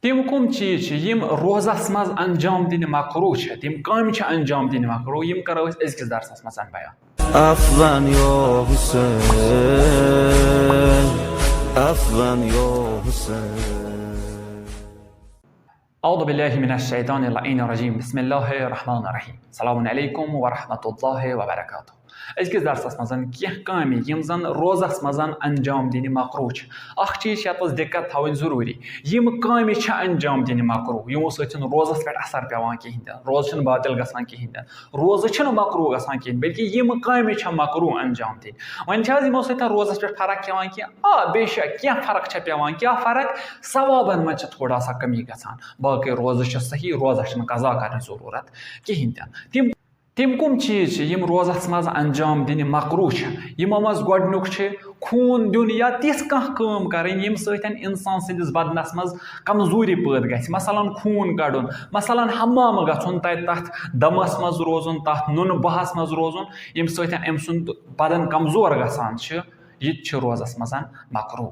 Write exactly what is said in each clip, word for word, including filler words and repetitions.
تِم کُم چیٖز چھِ یِم روزس منٛز انجام دِنہِ مکروہ چھِ؟ تِم کامہِ چھِ انجام دِنہِ مکروہ، یِم کرو أسۍ أزکِس درسس منٛز بیان۔ Affan yo Hussein, affan yo Hussein. اعوذ باللہ من الشیطان اللعین الرجیم، بسم اللہ الرحمن الرحیم، السلام علیکم ورحمۃ اللہ وبرکاتہ۔ أزکِس درسس منٛز کینٛہہ کامہِ یِم زن روزس منٛز انجام دِنہِ مکروہ چھِ۔ اکھ چیٖز چھِ یتھ منٛز دقت تھاوٕنۍ ضروٗری، یِم کامہِ چھِ انجام دِنہِ مکروہ، یِمو سۭتۍ چھُنہٕ روزس پٮ۪ٹھ اثر پٮ۪وان کِہینۍ تہِ نہٕ، روزٕ چھُنہٕ باطل گژھان کِہینۍ تہِ نہٕ، روزٕ چھُنہٕ مکروہ گژھان کِہینۍ، بلکہِ یِم کامہِ چھِ مکروہ انجام دِنہِ۔ وۄنۍ چھِ حظ یِمو سۭتۍ روزس پٮ۪ٹھ فرق یِوان کینٛہہ؟ آ، بے شک کینٛہہ فرق چھےٚ پٮ۪وان۔ کیٛاہ فرق؟ ثوابن منٛز چھِ تھوڑا سا کمی گژھان، باقٕے روزٕ چھِ صحیح، روزس چھِنہٕ قضا کرنٕچ ضروٗرت کِہینۍ تہِ نہٕ۔ تِم تِم کُم چیٖز چھِ یِم روزس منٛز انجام دِنہِ مکروہ چھِ؟ یِمو منٛز گۄڈٕنیُک چھِ خوٗن دیُن یا تِژھ کانٛہہ کٲم کرٕنۍ ییٚمہِ سۭتۍ انسان سٕنٛدِس بدنس منٛز کمزوری پٲدٕ گژھِ، مثلاً خوٗن کڑُن، مثلاً حمام گژھُن، تتہِ تتھ دمس منٛز روزُن، تتھ نُنہٕ بہس منٛز روزُن، ییٚمہِ سۭتۍ أمۍ سُنٛد بدن کمزور گژھان چھُ، یہِ تہِ چھُ روزس منٛز مکروہ۔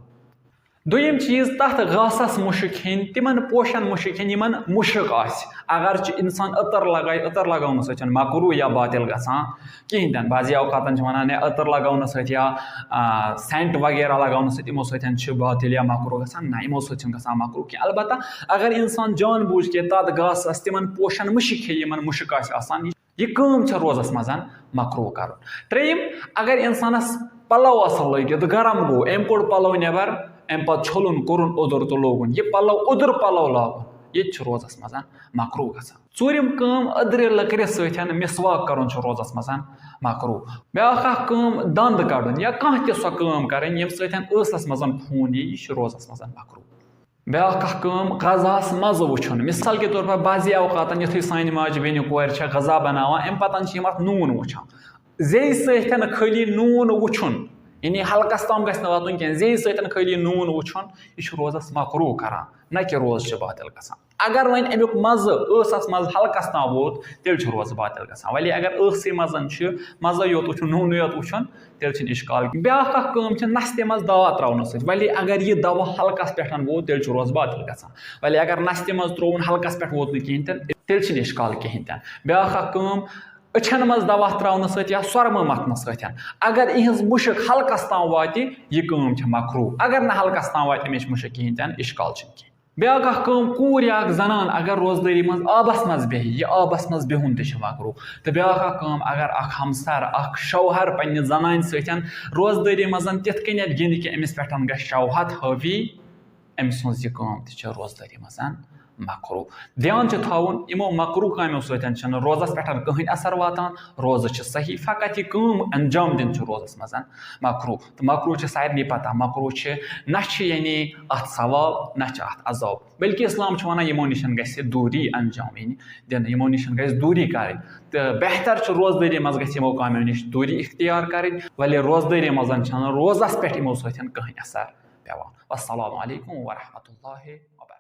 دوٚیِم چیٖز، تَتھ گاسَس مُشُک ہیٚنۍ، تِمَن پوشَن مُشُک ہیٚنۍ، یِمَن مُشُک آسہِ۔ اگر چھُ اِنسان عطر لگایہِ، عطر لگاونہٕ سۭتۍ چھُنہٕ مکروہ یا باطل گژھان کِہیٖنۍ تہِ نہٕ۔ بعضی اوقاتَن چھِ وَنان، ہے، عطر لگاونہٕ سۭتۍ یا، آ، سینٹ وغیرہ لگاونہٕ سۭتۍ، یِمو سۭتۍ چھُ باطل یا مکروہ گژھان۔ نہ، یِمو سۭتۍ چھُنہٕ گژھان مکروہ کینٛہہ۔ البتہ اگر اِنسان جان بوٗجھ کے تَتھ گاسَس، تِمَن پوشَن مُشِک ہیٚیہِ، یِمَن مُشُک آسہِ آسان، یہِ کٲم چھےٚ روزس منٛز مکروہ کرُن۔ ترٛیٚیِم، اگر انسانس پلو آسن لٲگِتھ، گرم گوٚو، أمۍ کوٚڑ پلو نٮ۪بر، أمۍ پتہٕ چھوٚلُن، کوٚرُن اوٚدُر تہٕ لوگُن، یہِ پلو اوٚدُر پلو لاگُن، یہِ تہِ چھُ روزس منٛز مکروہ گژھان۔ ژوٗرِم کٲم، أدرِ لٔکرِ سۭتۍ مسواک کرُن چھُ روزس منٛز مکروہ۔ بیاکھ اکھ کٲم، دند کڑُن یا کانٛہہ تہِ سۄ کٲم کرٕنۍ، ییٚمہِ سۭتۍ ٲسس منٛز خوٗن یی، یہِ چھُ روزس منٛز مکروہ۔ بیٛاکھ اکھ کٲم، غذاہَس مَزٕ وٕچھُن۔ مثال کے طور پر بعضی اوقاتَن یُتھُے سانہِ ماجہِ بیٚنہِ کورِ چھےٚ غذا بَناوان، اَمہِ پَتَن چھِ یِم اَتھ نوٗن وٕچھان۔ زیٚیہِ سۭتۍ خٲلی نوٗن وٕچھُن، یعنی حلقَس تام گژھِ نہٕ واتُن کینٛہہ، زیٚیہِ سۭتۍ خٲلی نوٗن وٕچھُن، یہِ چھُ روزَس مکروہ کران، نہ کہِ روزٕ چھِ باطل گژھان۔ اگر وۄنۍ اَمیُک مَزٕ ٲسَس منٛز حلقَس تام ووت، تیٚلہِ چھُ روزٕ باطل گژھان۔ ولی اگر ٲسٕے منٛز چھُ مَزٕ یوت وٕچھُن، نوٗنٕے یوت وٕچھُن، تیٚلہِ چھِنہٕ اِشکال۔ بیٛاکھ اَکھ کٲم چھِ نَستہِ منٛز دوا ترٛاونہٕ سۭتۍ۔ ولی اگر یہِ دوا حلقَس پٮ۪ٹھ ووت، تیٚلہِ چھُ روزٕ باطل گژھان۔ ولی اگر نَستہِ منٛز ترٛووُن، حلقَس پٮ۪ٹھ ووت نہٕ کِہیٖنۍ تہِ نہٕ، تیٚلہِ چھِنہٕ اِشکال کِہیٖنۍ تہِ نہٕ۔ بیٛاکھ اَکھ کٲم، أچھَن منٛز دوا ترٛاونہٕ سۭتۍ یا سۄرمہٕ مَتھنہٕ سۭتۍ۔ اگر یِہٕنٛز مُشُک حلقَس تام واتہِ، یہِ کٲم چھِ مکروہ۔ اگر نہٕ حلقَس تام واتہِ اَمِچ مُشُک کِہیٖنۍ تہِ نہٕ، اِشکال چھُنہٕ کِہیٖنۍ۔ بیٛاکھ اَکھ کٲم، کوٗر یا اَکھ زَنان اگر روزدٲری منٛز آبَس منٛز بیٚہہِ، یہِ آبَس منٛز بِہُن تہِ چھُ مکروہ۔ تہٕ بیٛاکھ اَکھ کٲم، اگر اَکھ ہمسر، اَکھ شوہر پنٛنہِ زَنانہِ سۭتۍ روزدٲری منٛز تِتھ کٔنٮ۪تھ گِنٛدِ کہِ أمِس پٮ۪ٹھ گژھِ شوہت حٲوی، أمۍ سٕنٛز یہِ کٲم تہِ چھِ روزدٲری منٛز مکروہ۔ دھیان چھُ تھاوُن، یِمو مکروہ کامیو سۭتۍ چھُنہٕ روزَس پٮ۪ٹھ کٕہٕنۍ اثر واتان، روزٕ چھِ صحیح، فقط یہِ کٲم انجام دِنۍ چھُ روزَس منٛز مکروہ۔ تہٕ مکروہ چھِ سارنٕے پتہ، مکروہ چھِ نہ چھِ یعنی اَتھ ثواب، نہ چھِ اَتھ عذاب، بلکہِ اسلام چھُ وَنان یِمو نِش گژھِ دوٗری انجام یِنہِ دِنہٕ، یِمو نِش گژھِ دوٗری کَرٕنۍ۔ تہٕ بہتر چھُ روزدٲری منٛز گژھِ یِمو کامیو نِش دوٗری اختیار کَرٕنۍ، ولی روزدٲری منٛز چھَنہٕ روزَس پٮ۪ٹھ یِمو سۭتۍ کٕہٕنۍ اثر پٮ۪وان۔ والسلام علیکم ورحمۃ اللہ وبرکاتہ۔